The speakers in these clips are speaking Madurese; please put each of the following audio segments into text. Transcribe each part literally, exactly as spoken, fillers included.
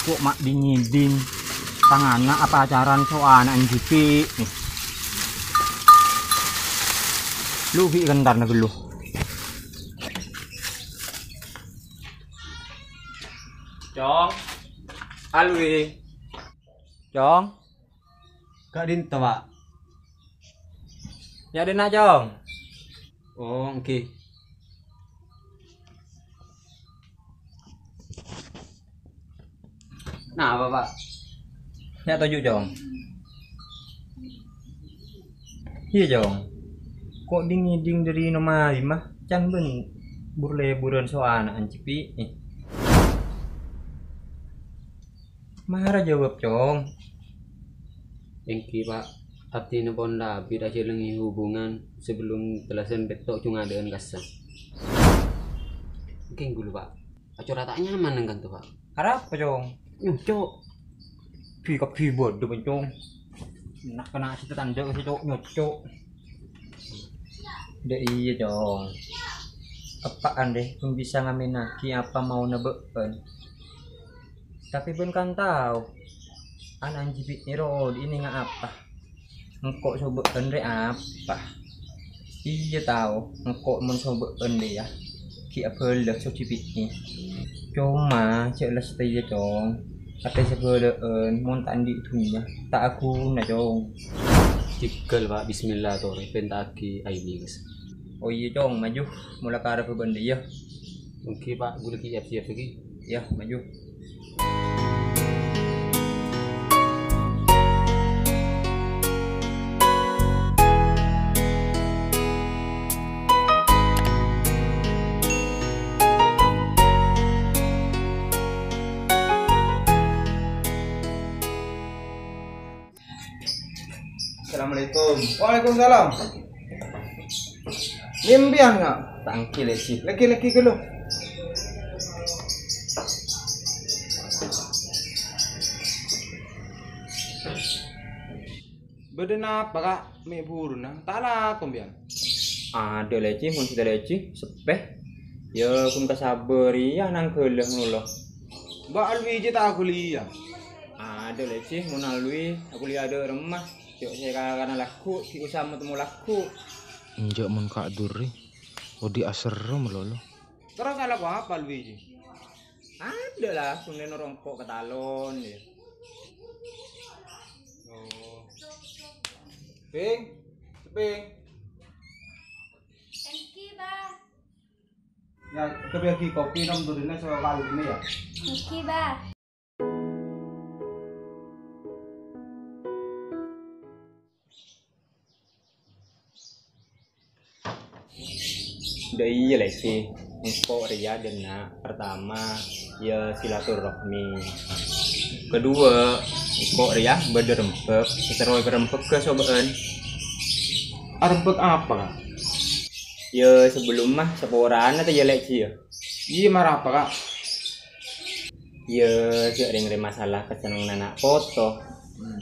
Kok ma' ding-ngiding? Tang ana' apacaran so ana'na jibi', nè. Lu bi' kentarna ghâllu. Cong. Alwi. Cong. Ka'dinto, Pak? Yâ, dhinna', Cong. Oh, èngghi. Napa, Pak? Yâ, toju', Cong. Iyâ, Cong. Kok ding-ngiding dâri Noma Bima, can bân bur-leburan so ana'na jibi', nè. Mara jawab, Cong. Èngghi, Pak. Abdhina pon rabi ajhâlânè hubungan sabellunna tellasan pètto' jhung adâ'ân kassa. Èngghi ghâllu, Pak. Acora ta' nyaman neng kanto, Pak. Arapa, Cong? Nyoco'. Bi-, kabbhi bâdâ, Cong. Na'-kana' sè tatandhâ' sè co-, nyoco'. Dâ' iyâ, Cong. Eppa'an, dè, bân bisa ngamènaghi apa maona bâ'ân. Tapè bân kan tao, ana'na jibi' nèro dhinènga apa. Engko' so bâ'ân rè apa? Iyâ tao, engko' mon so bâ'ân rè yâ, ghi' abâlâ so jibi'na. Coma jhâ' lastèya, Cong. Atè sabâlâ'ân mon ta' andi' dhunnya, ta' aghuna, Cong. Tigal, Pak. Bismillah, torè, pènta'aghi aini, Mas. Oh iyâ, Cong, maju. Mola karep bân dâ' iyâ. Èngghi, Pak, ghulâ ghi' siap-siap lagi. Yâ, maju. Assalamualaikum. Waalaikumsalam. Mimpian, Kak? Tangki, Leci. Lagi-lagi ghâllu. Bâdâ napa, Kak? Mè' buruna. Ta' lako, mbiyan. Adâ', Leci, mon sè Leci, seppè. Yâ, ghun kasabâr, iyâ, nang ghâlâ ngono, lo. Mbak Alwi jiyâ ta' kuliah. Adâ', Leci, mon Alwi, kuliah dâ' remma. Jhâ' sè kakana lagghu', ghi' osa mo-temmo lagghu'. Enjâ' mon Ka' Duri, odi' aserrem lolo. Terros alako apa Alwi jiyâ? Adâ' la, ghun lèno rongko' ka talon, yâ. Oh. Ping, Ping. Èngghi, Bah. Yâ, kèbâ ghi' kopi nom durina sewaktu ini yâ. Èngghi, Bah. Dâ' iyâ, Leci. Engko' rèya dâ' enna'. Pertama, yâ silaturahmi. Kedua, engko' rèya bâdâ rembhâk, èterrowè rembhâghâ so bâ'ân. Arembhâk apa, Ka'? Yâ, sabellunna, saporana ta' yâ, Leci, yâ? Iyâ, mara apa, Ka'? Yâ, jhâ' rèng-rèng masalah kasennengnganna na' poto. Hmm.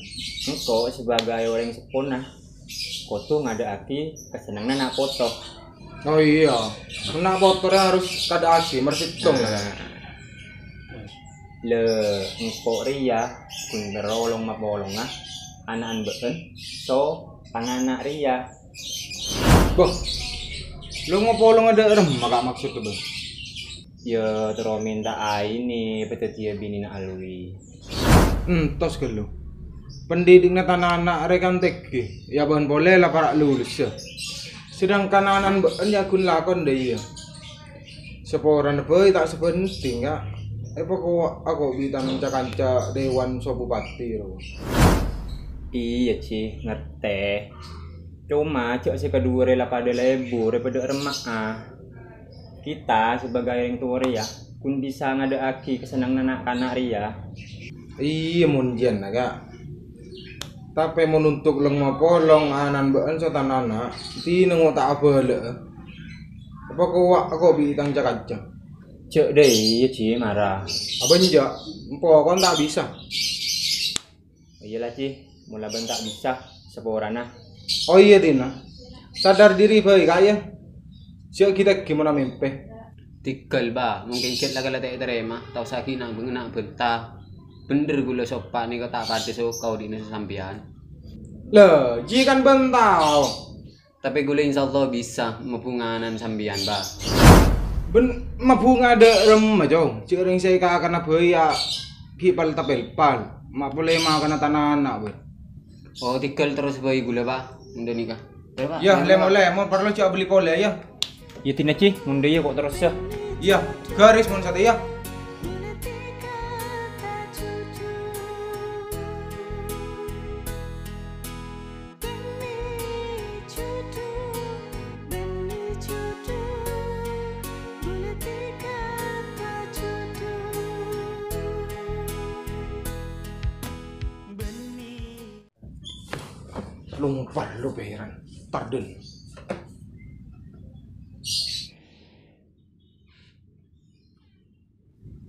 Engko' sebagai orèng seppona, kodhu ngadâ'aghi kasennengnganna na' poto. Oh iyâ, na' poto rè harus kadâ'aghi, mara sèttong. Nah. Lè, engko' rèya ghun terro long-mapolonga ana'na bâ'ân, so tang ana' rèya. Boh, long-mapolonga dâ' remma, Ka', maksodda, Bang? Yâ, terro mènta aini padhâddhiyâ binèna Alwi. Entos ghâllu. Pendhidhikna tang ana' rè kan tèngghi, yâ bân polè la para' lulus, yâ. Sedangkan ana'na bâ'ân yâ ghun lakon dâ' iyâ. Saporana bhâi ta' sabhânding, Ka'. Èpakowa' ako' bi' tang ca-kanca dewan so bupati, ro. Iyâ, Ji, ngartè. Coma jhâ' sè kaduwâ rè la padâ lebur, rè padâ remma'a. Kita sebagai orèng towa rèya, ghun bisa ngadâ'aghi kasennengnganna na'-kana' rèya. Iyâ, mon jiyâna, Ka'. Tapè mon untuk long-mapolong ana'na bâ'ân so tang ana', dinengngo ta' abâlâ'â. Èpakowa' ako' bi' tang ca-kanca. Jhâ' dâ' iyâ, Ji, mara. Apa enjâ'? Empo' kon ta' bisa. Iyâ la, Ji, mola bân ta' bisa, saporana. Oh iyâ, Dina. Sadar diri bhâi, Ka', yâ. Jhâ' ghi-tèngghi mon amèmpè. Tèghâl, Ba. Mon kèngkèt la kala ta' ètarèma, ta' osa ghi' na'-, na'-bânta. Bhender ghulâ soppa nèka ta' padâ soka odi'na sasampèyan. Lè, jiyâ kan bân tao. Tapè ghulâ insyaallah bisa mabhunganan sampèyan, Bâ. Bân mabhunga dâ' remma, Cong? Jhâ' rèng sè èkakana bhâi, ya, ghi' pal-tapèlpal. Ma' polè makana tanana, Bâ. Oh, tèghâl terros bhâi ghulâ, Bâ. Bhender nèka. Yâ, Bâ. Yâ, lè-molè, mon parlo jhâ' abâli polè, yâ. Yâ, dinah, Ji, mon dâ' iyâ kok terros, yâ. Iyâ, garis mon satèya. Longpar lo, Peran. Tarden.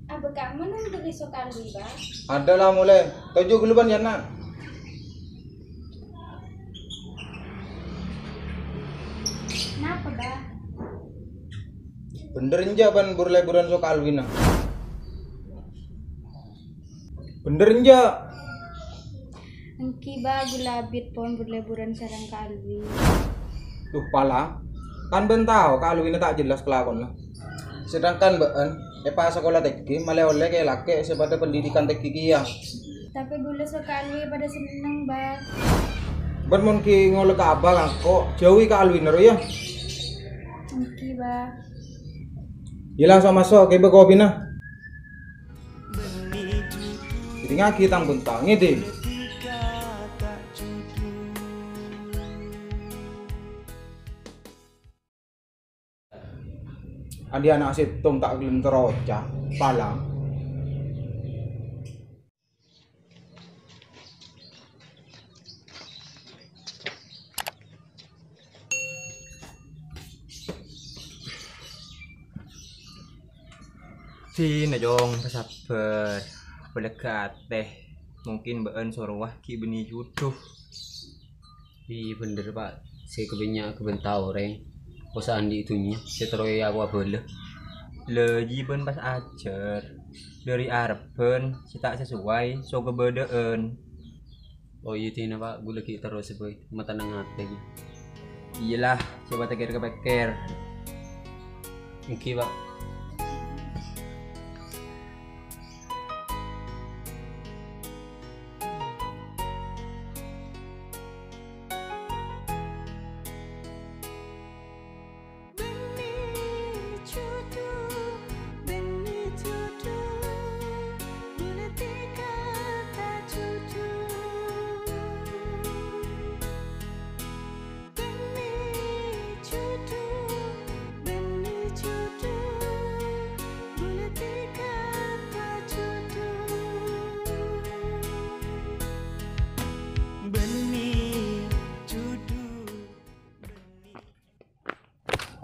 Abâ' kamu nang bâli sokalwi, Bâ? Adâ la molè. Toju' ghâllu bân Yana. Napa, Bâ? Bhender enjâ' bân bur-lèburân sokalwina? Bhender enjâ'? Èngghi, Bâ, ghulâ abit pon bur-lèburân sareng Ka Alwi. Duh, pala. Kan bân tao Ka Alwina ta' jelas kalakowanna. Sedangkan bâ'ân èpasakola tèngghi, malè ollè kè-lakè' sè padâ pendidikan tèngghi kèya. Tapè ghulâ so Ka Alwi padâ senneng, Bâ. Bân mon ghi' ngolè ka abâ' ka engko', jhâuwi Ka Alwina ro, yâ. Èngghi, Bâ. Yâ la, so maso', kèbâ kopina. Ngèdingngaghi tang bhunta, ngèding. Andi' ana' sèttong ta' ghellem terro oca', palang. Dinah, Cong, pasabbhâr, palega atè. Mungkin bâ'ân so rowa ghi' bânnè judhu. Iyâ, bhender, Pa'. Sè kabânnya'an ghâbây tao orèng, osa andi' dhunnya sè terro èakowa bhâlâ. Lè, jiyâ bâ'ân pas ajhâr, dhâri arebbhân sè ta' sasoway, so kabâdâ'ân. Oh, iyâ, dinah, Pa', ghulâ ghi' terro sè bhâi, matennang atè, ghi. Iyâ la, coba ta' kèr-kapèkkèr. Èngghi, Pa'.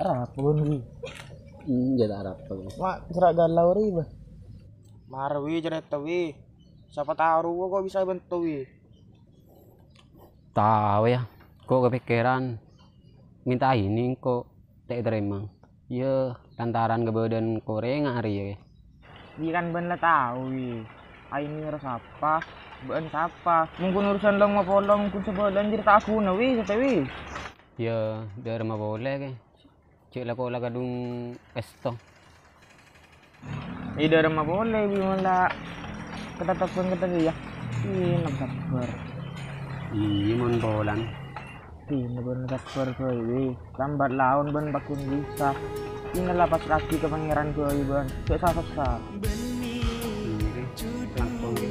Arapa bân, wi? Hmm, jâ' ta' arapa, wi. Mak, sera' galau ri, bah. Mara, wi, carèta, wi. Sapa tao rowa kok bisa èbhânto, wi? Tao, yâ. Kok kapèkkèran mènta ini engko' ta' ètarèma. Yâ, lantaran kabâdâ'ân korènga arèya, yâ. Wi, kan bân la tao, wi. Aini ro sapa, bâ'ân sapa. Mon ghun urusan long mapolong, ghun sabâlâ'ân jârèya ta' ghuna, wi, satèya, wi. Yâ, dâremma polè, kè. Cè' la ko' la kadhung pèsto. Iyâ, dâremma polè, bi' mon la katatebbhân katèya. Iyâ, nèng sabbhâr. Iyâ, mon polana. Iyâ, nèng sabbhâr bhâi, wi. Lambat laon bân pagghun bisa. Iyâ, la pasra'aghi ka Pangèran bhâi, bân. Jhâ' sa-sassa. Iyâ, kè. Langkong, kè.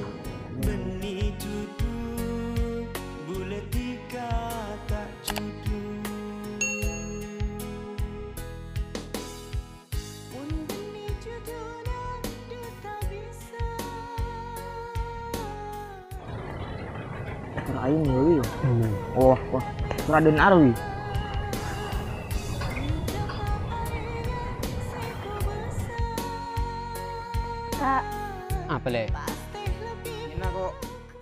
Laèn, wi. Hmm. Oh, wah. Raden Arwi. Kak. Apa, Lè'? Ina kok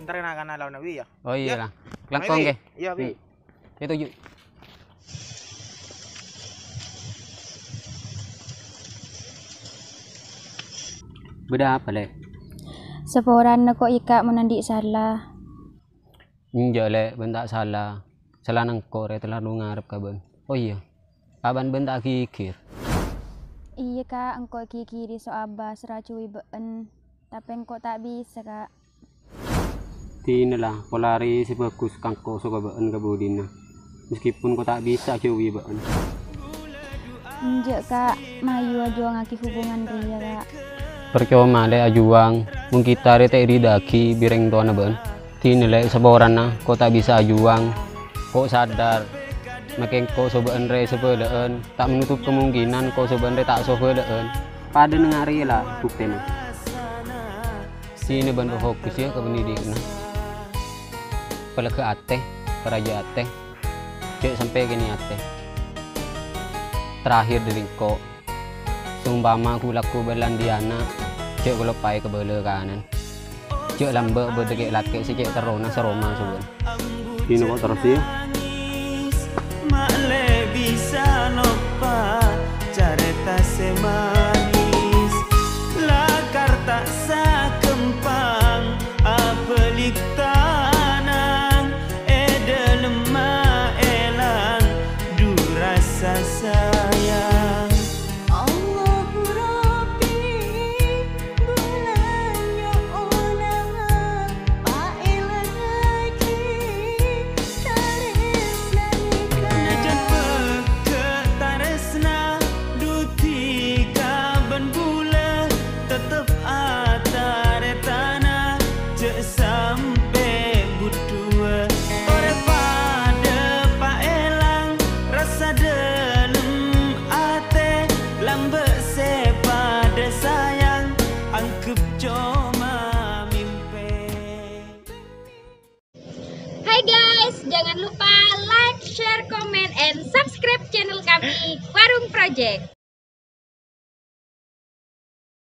entar na kana lawan Wi, ya? Oh, iyâ, la. Langkong, kè. Iyâ, Wi. Hmm. Itu, Ju. Bâdâ apa, Lè'? Saporana ko' iyâ, Ka', mon andi' sala. Enjâ', Lè', bâ'na ta' sala. Salana engko' rè terlalu ngarep ka bâ'na. Oh iyâ, abâ'na bâ'na ta' ghighir. Iyâ, Ka', engko' èghighiri so' Abah sè rajui bâ'na. Tapè engko' ta' bisa, Ka'. Dinala pola arè sè bhâghus ka engko' sokona bâ'na ka budina, meskipun ko' ta' bisa ajâuwi bâ'na. Enjâ', Ka', mayu ajuwângaghi hubungan rèya, Ka'. Parcoma, Lè', ajuwâng, mon kita rè ta' èridhâ'aghi bi' rèng towana bâ'na. Dinala, Lè', saporana ko' ta' bisa ajuwâng, ko' sadar, makè engko' so bâ'na rè sabhâlâ'ân, ta' menutup kemungkinan ko' so bâ'na rè ta' so bhâlâ'ân. Padâ nèng arèya la buktèna. Sèna bân roh hogus, yâ, ka pendidikanna. Palega atè, parajâ atè. Jhâ' sampè' kènè' atè. Terakhir dâri engko', saompama ghu-lagghu bâlân diyâna, jhâ' kaloppaè kabâlâ kanan. Jhâ' lambâ' bâdâ kè'-lakè' sè cè' terrona saroma sobân. Dinala terros, yâ. Ma'lè bisa noppa carèta sè manis. Lakar ta' saghâmpang abâlik tanang, è dâlemma èlang du rasa sayang. Allahu Rabbi, bulâ nyo'ona paèlangaghi tarèsna nèka. Sanajjân pegghâ' tarèsna du dhika bân bulâ, tettep atarètana jhâ' sampè' bhuddhuwâ. Orèng padâ paèlang rassa dâlem atè, lambâ' sè padâ sayang, angghep coma mimpè. Hai guys, jangan lupa like, share, comment, and subscribe channel kami, Warung Project.